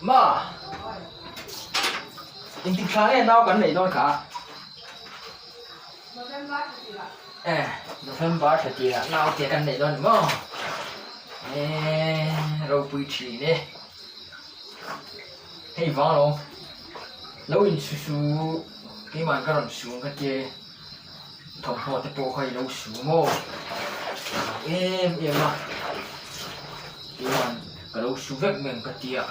Ma! Engtik thla nge nau kan neih dawn kha? Eh, November thla tirah nau te kan neih dawn ni maw? Eh, ropui thin e. Hei vang lo, lo insu su keimah ka rawn su ang ka tia e. Thawmhnaw te pawh kha i lo su maw? Em em a, keimah ka lo su vek mai ang ka tia.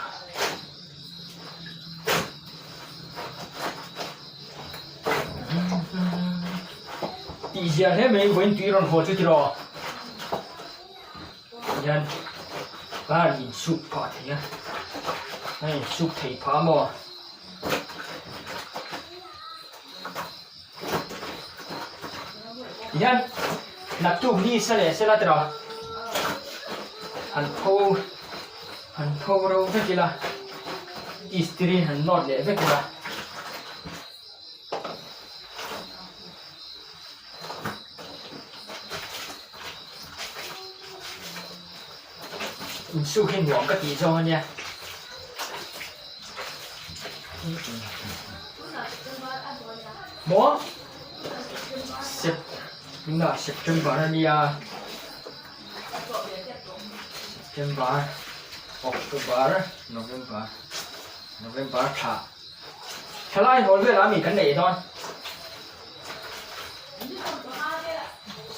Tih zia hle mai vawiin tui rawn haw chu tiraw hian car insuk phah thei a a insuk thei phah a maw tihian naktuk ni sa leh sela tiraw han pho han pho ro vek ila istiri han nawt leh vek ila. Insuk hi nuam ka tih zawng ania. Maw? Sep tunah September ania. September, October, November, November thla. Thalai hawl velah mi kan neih dawn.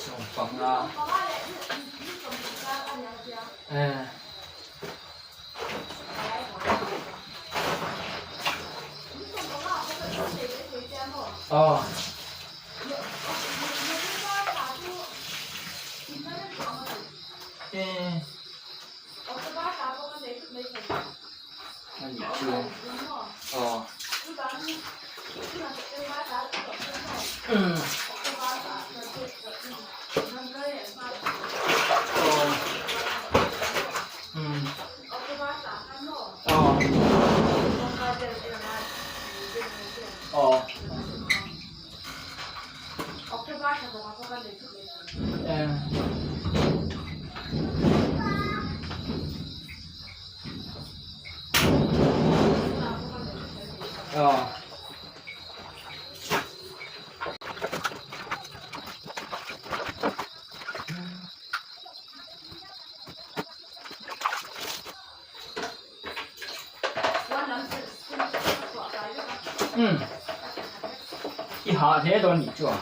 Sawmpanga. Eh. Aw. Eh. A nih chu aw umm aw umm aw aw eh. Umm i hah hle dawn nih chu a.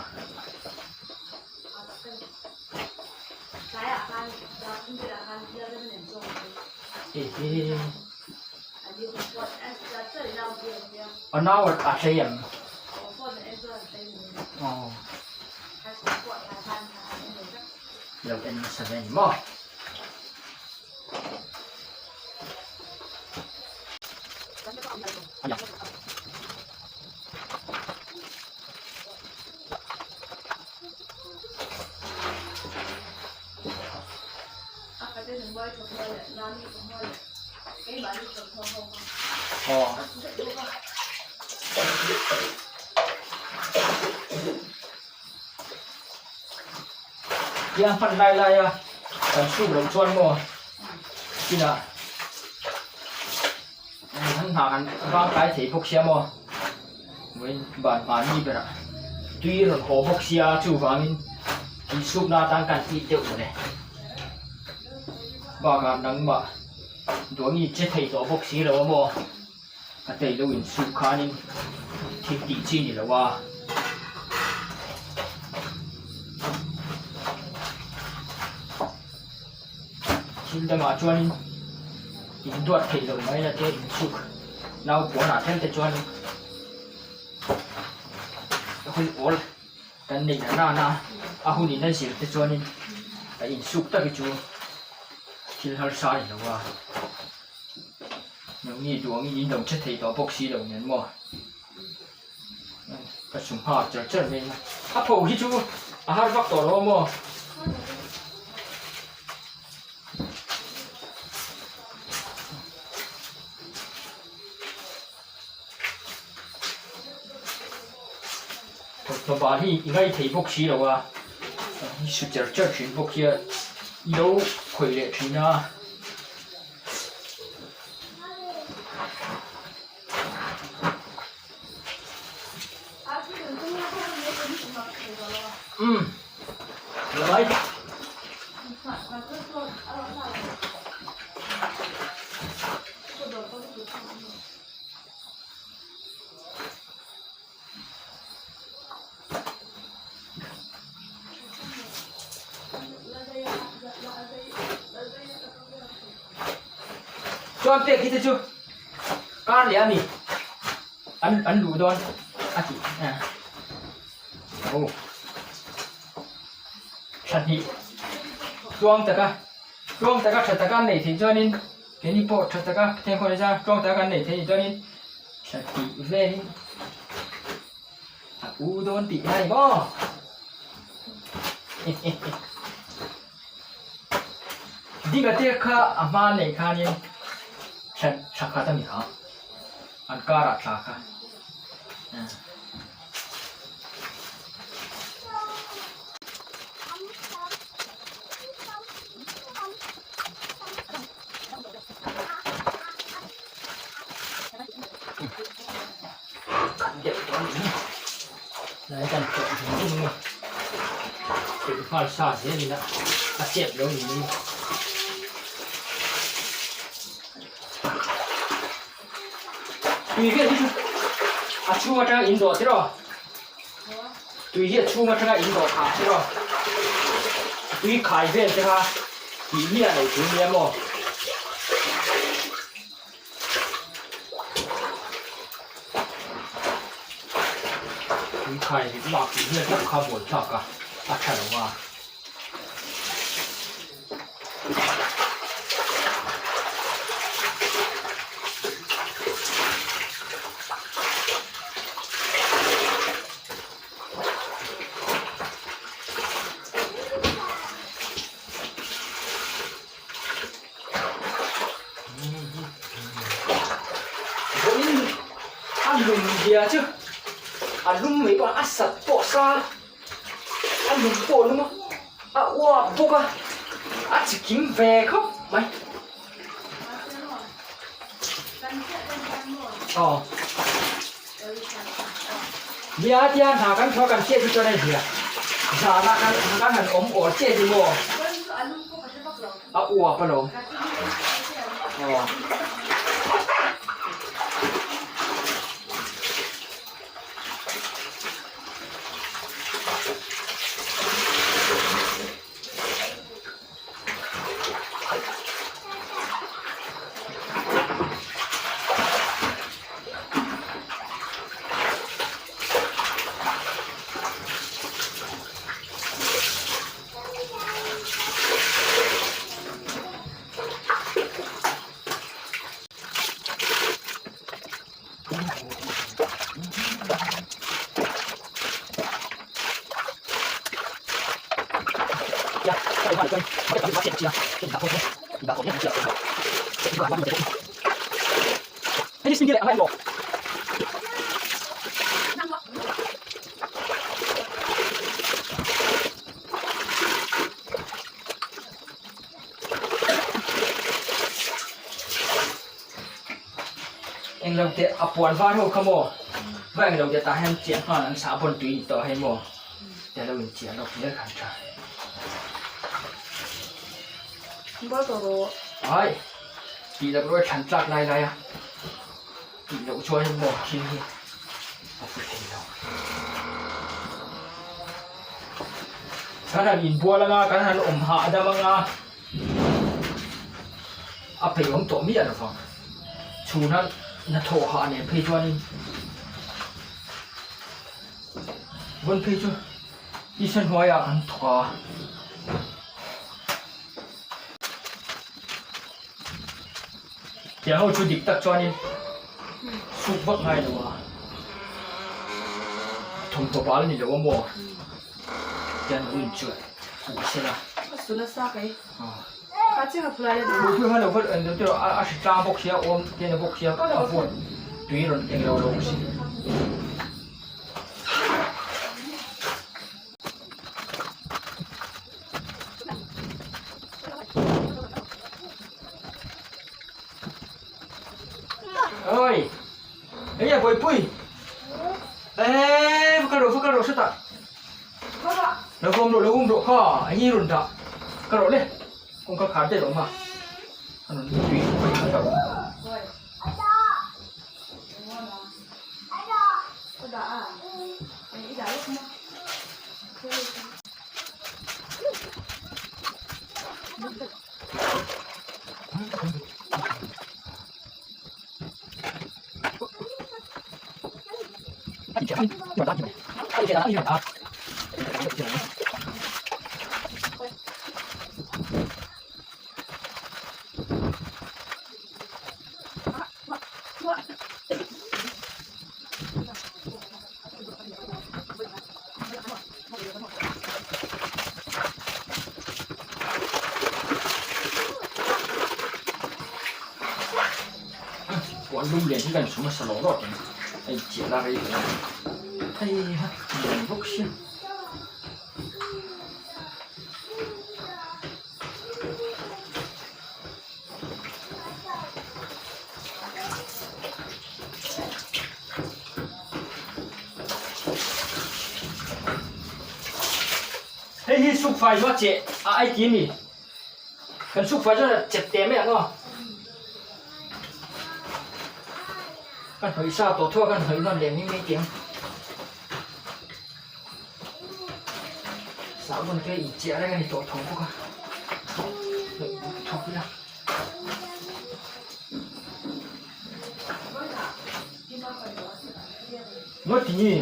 A nau a tlei em? Aw. Lo en nasa ve ni maw? Tiang hman lai lai a kan chhuk loh chuan maw kinah an hna kan vang tlai thei bawk sia maw vawiin ban mahni berah tui rawn haw bawk sia chuvangin insukna atan kan tih deuh mawle bakah nangmah duangi che thei tawh bawk si lo a maw a tei lo insuk khanin thil tih chi ni lo a. Thil dangah chuanin in duat theih loh mai la te insuk nau puanah thleng te chuan hun awl kan neih na nana a hun in a zir te chuanin a insuk tak hi chu thil harsa a ni lo a nangni duh angin in lo che thei tawh bawk si lo nen maw ka chhum nghal char char mai a a pho hi chu a har vak tawh lo a maw. Thawmhnaw bal hi i ngaithei bawk si lo a, i su cher cher thin bawk hian. I lo khawih leh thin a. Umm lai. Chuan pek hi te chu kar leh a ni an an luh dawn a tih aw thla hnih tluang taka tluang taka tha taka an neih theih chuanin keini pawh tha taka thenkhawh nisa tluang taka kan neih theih chuanin thla tih velin A u dawn tih a ni maw? Dinga te kha a hma neih khanin thla thla khat a ni kha. An karah thla kha. Kan deuh tawh a ni lai kan tawh dum dum a peih nghal sa zel ila a chep lo ni mai tui vel hi chu a chhung atanga in dawh tiraw tui hi a chhung atanga in dawh thah tiraw tui khai vel te kha tih miah lo tur nia maw. Tui khai lak tih hian tak kha buai thlak a, a tha lo a. Vawiin a lum zia chu a lum mai pawh a sat pawh sa a lum pawh a lum a a uap bawk a a chi kim ve khawp mai aw nia tia hna kan thawh kan hriat hi chuan a zia zana kan kan han awm awl chiah hi maw. A uap alawm. Aw. Englo teh a puan var ho kha maw va englo teh tah hian chiah nghal an sahbawn tui ni tawh hei maw tia lo inchiah lawk zel khan tha. Ai tih loh rual thlan tlak lai lai a. Tih loh chuan in maw thil hi a fu thei lo. Kan han inbual anga, kan han awm hahdam anga, a peih awm tawh miah lo vang. Chhuna hnathawh hah nen phei chuanin vawn phei chu tisa hnuaiah kan thawk a. Tiang ho chu dik tak chuanin suk vak ngai lo a, thawmhnaw bal a ni lo a maw tiang lo in chuan huh se la. A su nasa kai. Kha chiang a phulai a ni. Huh kha lo vat eng deuh tawh a a hri tlang bawk sia awm te na bawk sia a huan tui rawn eng lo lo si. Enge Bawihpui? Eee va kal rawh va kal rawh hretah. Lo awm rawh lo awm rawh kha enge i rawn dah ka rawh le kawngka khar daih rawh ma a rawn tui paih kha ka awm. Puan lum lian hi kan su hmasa lo rawt ang a inchiah la rei hle a hei ha lian bawk sia. Hei hi suk fai chu a cheh a ai ti a ni. Kan suk fai chuan a chep teh mai ang aw. Ka hnawih sa tawh thuak a kan hnawih nawn leh mai mai teh ang. Sahbawn te inchiah reng a ni tawh tho bawk a. Hnawih thawk ila. Ngaw ti nge?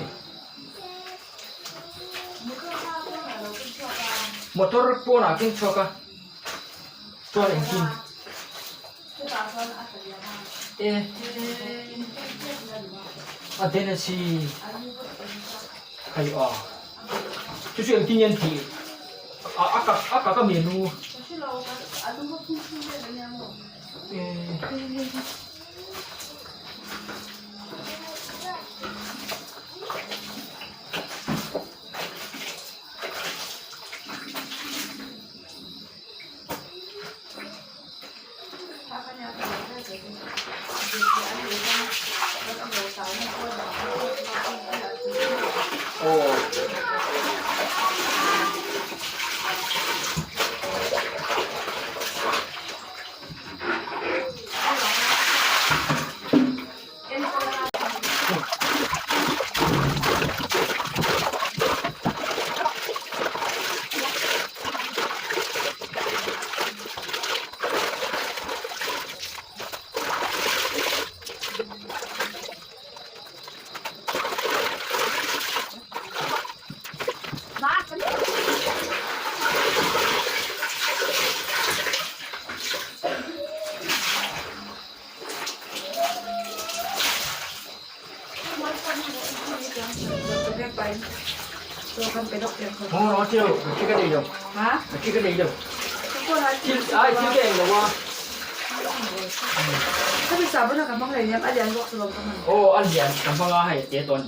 Motor pawnah keng chhuak a chuan engtin e a den a si khai a chu chu engtin nge an tih a a kak a kak a mi nu e. Aw a lian ka hmang a hei te tawn.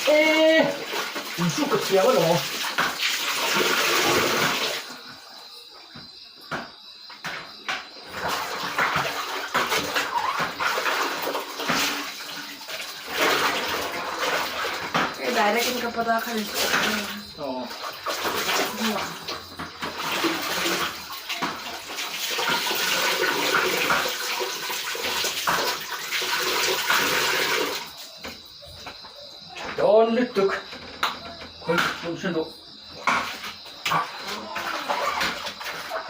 E in chu ka thiam alawm. Direct in ka pata khan Oh. Dawn lutuk khawi chu hre luh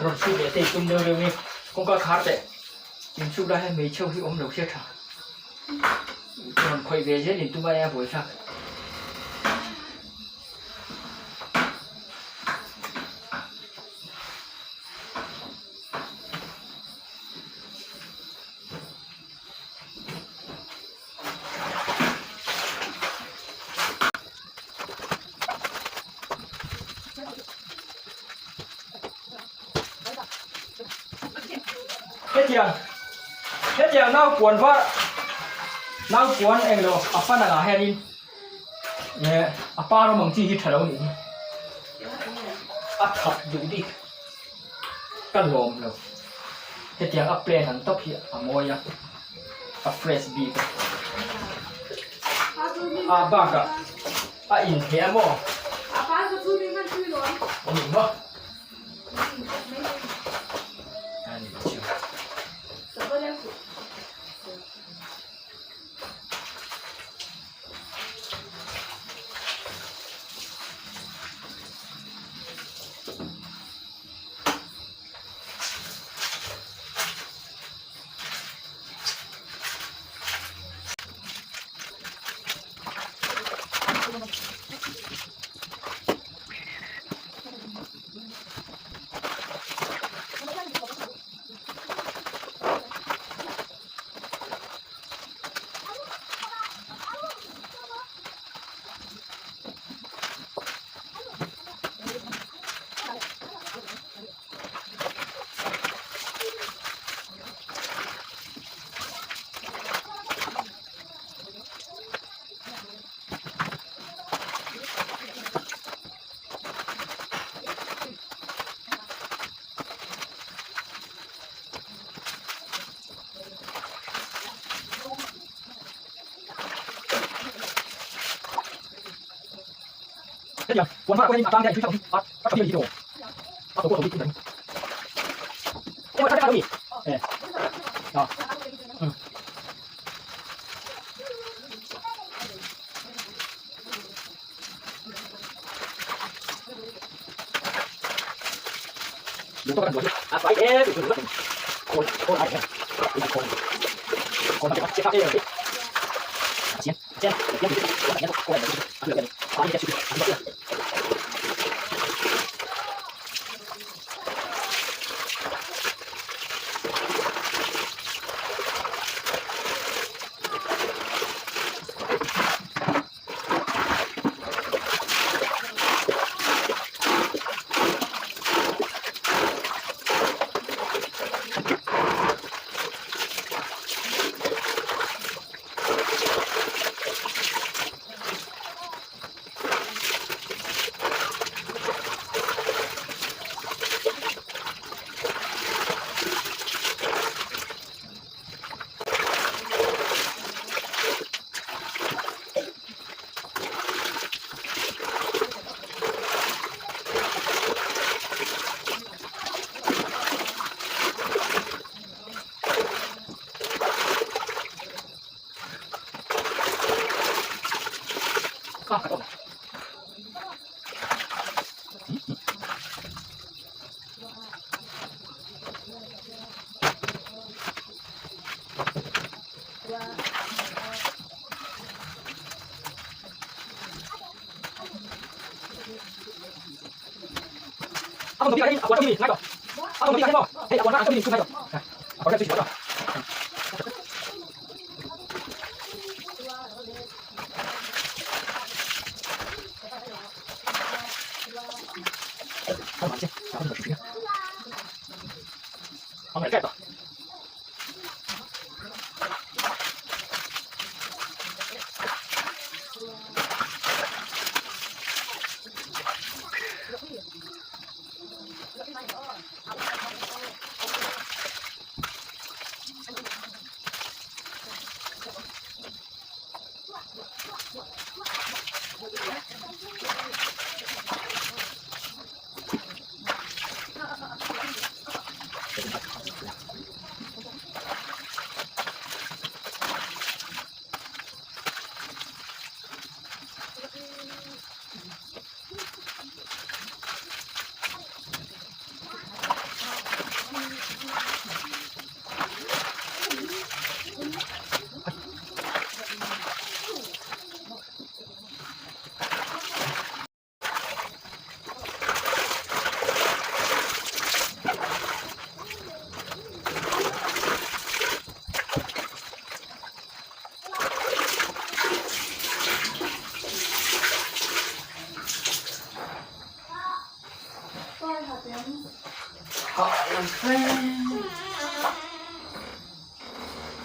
rawn chhuk leh te i tum deuh deuh nge kawngka khar teh in chhuk lai hian hmeichhe hi awm lo hria tha rawn khawih ve zel in tum a eng a buaithlak. Hetiang hetiang nau puan var. Naupuan englo a fan angah hianin eh a pa rawng ang chi hi tha lo nih hi. A that duh bik ka lawm lo. Hetiang a plan ang tawp hi a mawi a, a fresh bik a. A bakah a inhmeh a maw? A ni maw? A ni chu.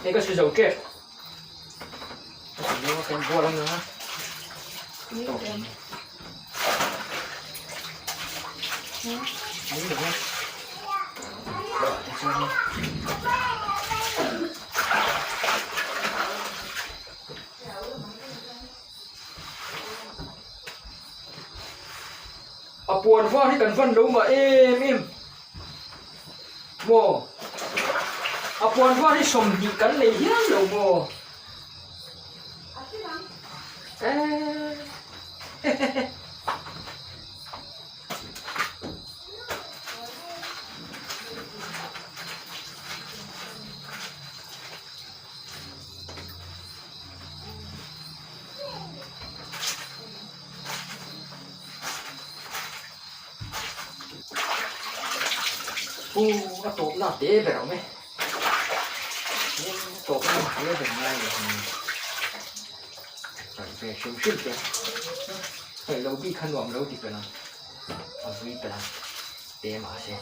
Hei ka su zo tep. lo kan bual ang a. Tawk. Ni lo a. Tichuan A puan var hi kan van lo mah em em maw a puan var hi 20 kan nei hial lo maw eee hehehe. Pu a tawp na te ber awm e a tawp na te ber ngai lo rawn ve hrim hrim te hei lo bik kha nuam lo ti pelh ang a vui pelh ang te mahse.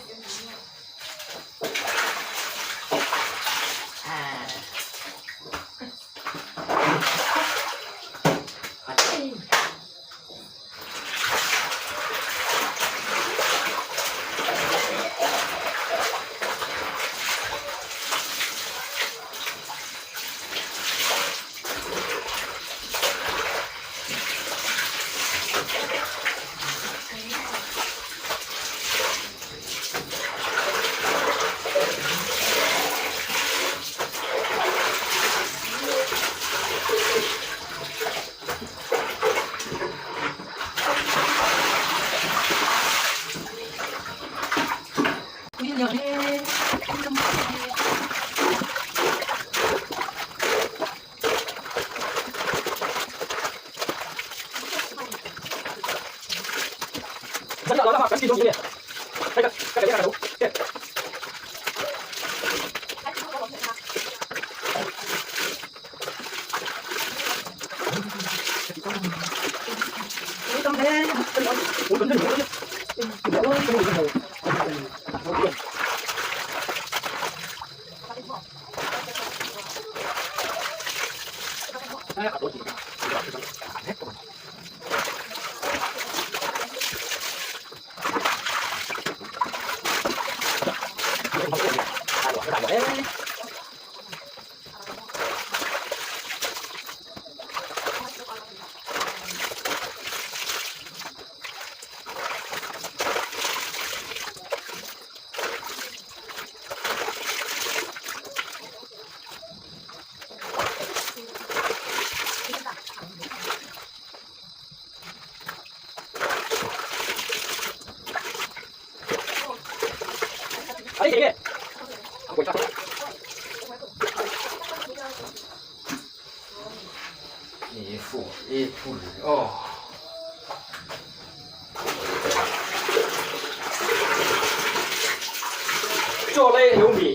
Chaw lei lo mi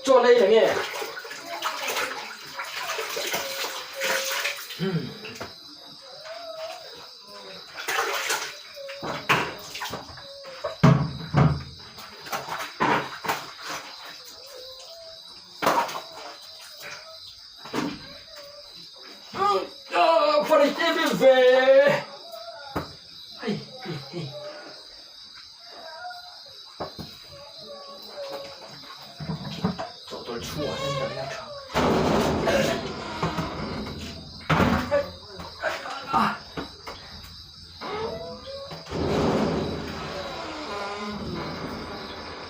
chaw lei la nge Chawhtawlh chhungah hian dah ila tha.